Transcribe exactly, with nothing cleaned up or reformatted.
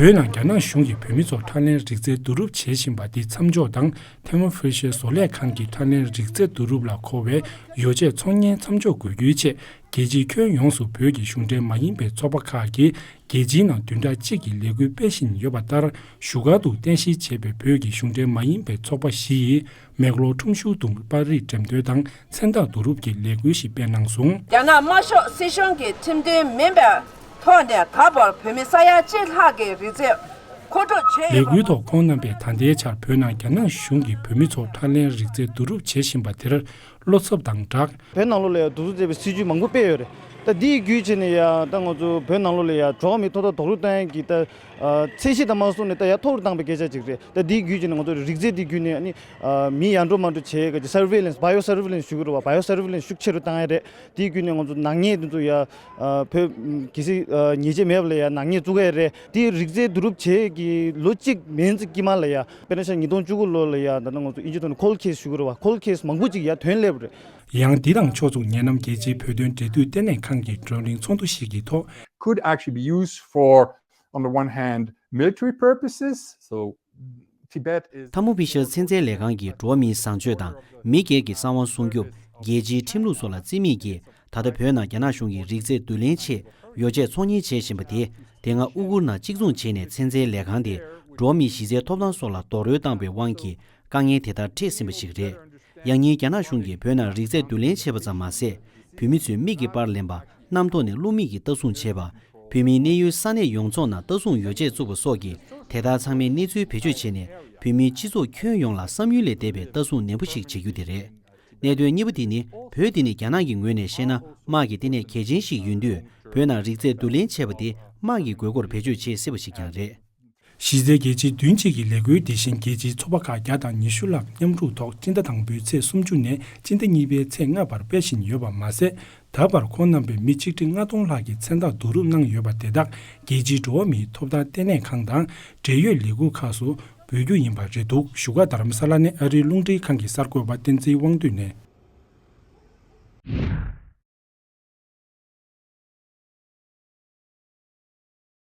བོད་ནང་རྒྱ་ནག་གཞུང་གིས་བོད་མི་ཚོར་ཁྲག་ལེན་རིག་རྩལ་བསྡུ་རུབ་བྱེད་བཞིན་པ་འདི་མཚམས་འཇོག་དང་། ཐའེ་ཝན་ཧྥེ་ཤན་བཟོ་ལས་ཁང་གི་ཁྲག་ལེན་རིག་རྩལ་བསྡུ་རུབ་ལ་མཁོ་བའི་ཡོ་བྱད་ཚོང་གཉེར་མཚམས་འཇོག་དགོས་རྒྱུའི་ཆེད། རྒྱལ་སྤྱིའི་ཁྱོན་ཡོངས་སུ་བོད་ཀྱི་གཞུང་འབྲེལ་མ་ཡིན་པའི་ཚོགས་པ་ཁག་གིས་རྒྱལ་སྤྱིའི་ནང་བདུན་ཕྲག་གཅིག་གི་ལས་འགུལ་སྤེལ་བཞིན་ཡོད་པ་ལྟར། བཞུགས་སྒར་དུ་རྟེན་གཞི་བྱས་པའི་བོད་ཀྱི་གཞུང་འབྲེལ་མ་ཡིན་པའི་ཚོགས་པ་བཞི་ཡིས་མེག་ལོར་ཁྲོམ་གཞུང་དུ་པར་རིས་འགྲེམས་སྟོན་དང་མཚན་རྟགས་བསྡུ་རུབ་ཀྱི་ལས་འགུལ་ཞིག་སྤེལ་གནང་སོང་། རྒྱ་ནག་དམར་ཤོག་སྲིད་གཞུང་གི་ཁྲིམས་མཐུན་མིན་པའི་ཐོག་ནས་ད་བར་བོད་མི་ས་ཡ་གཅིག་ལྷག་གི་རིག་རྩལ་མཁོ་སྒྲུབ་བྱས་ཡོད་པ། ལས་འགུལ་ཐོག་ཁོང་རྣམ་པས་ད་ལྟའི་ཆར་བོད་ནང་རྒྱ་ནག་གཞུང་གིས་བོད་མི་ཚོར་ཁྲག་ལེན་རིག་རྩལ་བསྡུ་རུབ་བྱེད་བཞིན་པ་དེར་བློ་འཚབ་དང་སྦྲགས། བོད་ནང་ལོགས་ལ་ཡང་བསྡུ་རུབ་བྱས་པའི་སྲིད་ཇུས་མང་པོ་སྤེལ་ཡོད་རེད། ད་འདིའི་བརྒྱུད་བྱས་ནས་ཡང་ད་ང་ཚོ་བོད་ནང་ལོགས་ལ་ཡང་འགྲོ་བ་མིའི་ཐོབ་ཐང་རྡོག་རོལ་གཏོང་ཡག་གི་ད་ཚད་གཞི་དང་མ་སོང་ནས་ད་ཡང་མཐོ་རུ་བཏང་པའི་སྐད་ཆ་ཅིག་རེད། ད་འདིའི་བརྒྱུད་བྱས་ནས་ང་ཚོ་རིག་རྩལ་འདི་བརྒྱུད་ནས་ཨ་ནི་མི་ཡར་འགྲོ་མར་འགྲོ་བྱེད་ཡག་གི་སར་ཝེ་ལན་སི་བྷའི་ཡོ་སར་ཝེ་ལན་སི་ཞུ་གི་རེད་བ། བྷའི་ཡོ་སར་ཝེ་ལན་སི་ཤུགས་ཆེ་རུ་བཏང་ཡག་རེད། དེའི་བརྒྱུད་ནས་ང་ཚོ་ནག་ཉེས་དེ་ཚོ་ཡ་བོད་གལ་སྲིད་ཉེས་ཆད་མེད་པ་ལ་ཡ་ནག་ཉེས་བཙུགས་ཡག་རེད། དེའི་རིག་རྩལ་བསྡུ་རུབ་བྱེད་ཀྱི་ལོ་གཅིག་མན་ཙམ་དཀྱིལ་མ་ལ་ཡ་དཔེར་ན་ཆ་ཉིས་སྟོང་བཅུ་དགུ་ལོ་ལ་ཡ་ད་ནང་ང་ཚོ་ཨིན་ཇི་ཐོག་ནས་ཁོལ་ཌི་ཁེ་སི་ཞུ་གི་རེད་བ། ཁོལ་ཌི་ཁེ་སི་མང་པོ་ཅིག་ཡ་ཐོན་སླེབས་རེད། ཡང་འདི་དང་ཕྱོགས་མཚུངས་ངེད་རྣམས་རྒྱལ་སྤྱིའི་བོད་དོན་འབྲེལ་མཐུད་ལྟེ་གནས་ཁང་གི་བགྲོ་གླེང་ཚོགས་འདུ་ཞིག་གི་ཐོག could actually be used for, on the one hand, military purposes. So Tibet is ཐ་མུ་བི་ཤར་ཚན་རྩལ་ལས་ཁང་གིས་འགྲོ་བ་མིའི་བཟང་སྤྱོད་དང་མི་སྒེར་གྱི་གསང་བ་སྲུང་སྐྱོབ། རྒྱལ་སྤྱིའི་ཁྲིམས་ལུགས་སོགས་ལ་བརྩི་མེད་ཀྱིས། ད་ལྟ་བོད་ནང་རྒྱ་ནག་གཞུང་གིས་རིག་རྩལ་བསྡུ་ལེན་ཆེད་ཡོ་བྱད་ཚོང་གཉེར་བྱེད་བཞིན་པ་དེ། དེ་སྔ་དབུ་གུར་ནང་གཅིག་མཚུངས་བྱས་ནས་ཚན་རྩལ་ལས་ཁང་དེ་འགྲོ་བ་མིའི་གཞི་རྩའི་ཐོབ་ཐང་སོགས་ལ་རྡོག་རོལ་བཏང་པའི་དབང་གིས་དཀའ་ངལ་དེ་ལྟར་འཕྲད་ཟིན་པ་ཞིག་རེད། ཡང་སྙིང་རྒྱ་ནག་གཞུང་གིས་བོད་ནང་རིག་རྩལ་བསྡུ་ལེན་བྱས་པ་ཙམ་མ་ཟད། བོད་མི་ཚོའི་མིག་གི་པར་ལེན་པ། གནམ་ཐོག་ནས་བླུག་མིག་གིས་ལྟ་སྲུང་བྱས་པ། བོད་མིའི་གནས་ཡུལ་ས་གནས་ཡོངས་རྫོགས་ནང་ལྟ་སྲུང་ཡོ་བྱད་བཙུགས་པ་སོགས་ཀྱིས་དེ་དག་ཚང་མའི་གནས་ཚུལ་བེད་སྤྱོད་བྱས་ནས། བོད་མིའི་སྤྱི་ཚོགས་ཁྱོན་ཡོངས་ལ་བསམ་ཡུལ་ལས་འདས་པའི་ལྟ་སྲུང་ནན་པོ་ཞིག་བྱེད་རྒྱུ་དེ་རེད། གནད་དོན་གཉིས་པ་དེ་ནི། བོད་འདི་ནི་རྒྱ་ནག་གི་ངོས་ནས་བཤད་ན་དམག་གི་ལྟེ་གནས་གལ་ཆེན་ཞིག་ཡིན་དུས། བོད་ནང་རིག་རྩལ་བསྡུ་ལེན་བྱས་པ་དེ་དམག་གི་དགོས་མཁོར་བེད་སྤྱོད་བྱེད་སྲིད་པ་ཞིག་ཀྱང་རེད། གཞི་རྩའི་རྒྱལ་སྤྱི་བདུན་གཅིག་གི་ལས་འགུལ་དེ་བཞིན་རྒྱལ་སྤྱིའི་ཚོགས་པ་ཁག་བརྒྱ་དང་ཉི་ཤུ་ལྷག་མཉམ་རུབ་ཐོག་སྤྱི་ཟླ་དང་པོའི་ཚེས་སུམ་ཅུ་ནས་སྤྱི་ཟླ་གཉིས་པའི་ཚེས་ལྔ་བར་སྤེལ་བཞིན་ཡོད་པ་མ་ཟད། ད་བར་ཁོང་རྣམ་པས་མི་ཆིག་ཁྲི་ལྔ་སྟོང་ལྷག་གི་མཚན་རྟགས་བསྡུ་རུབ་གནང་ཡོད་པ་དེ་དག་རྒྱལ་སྤྱིའི་འགྲོ་བ་མིའི་ཐོབ་ཐང་ལྟེ་གནས་ཁང་དང་འབྲེལ་ཡོད་ལས་ཁུངས་ཁག་སུ་འབུལ་རྒྱུ་ཡིན་པ་རེད་འདུག་བཞུགས་སྒར་རྡ་རམ་ས་ལ་ནས་ཨ་རིའི་རླུང་འཕྲིན་ཁང་གི་གསར་འགོད་པ་བསྟན་འཛིན་དབང་འདུས་ནས།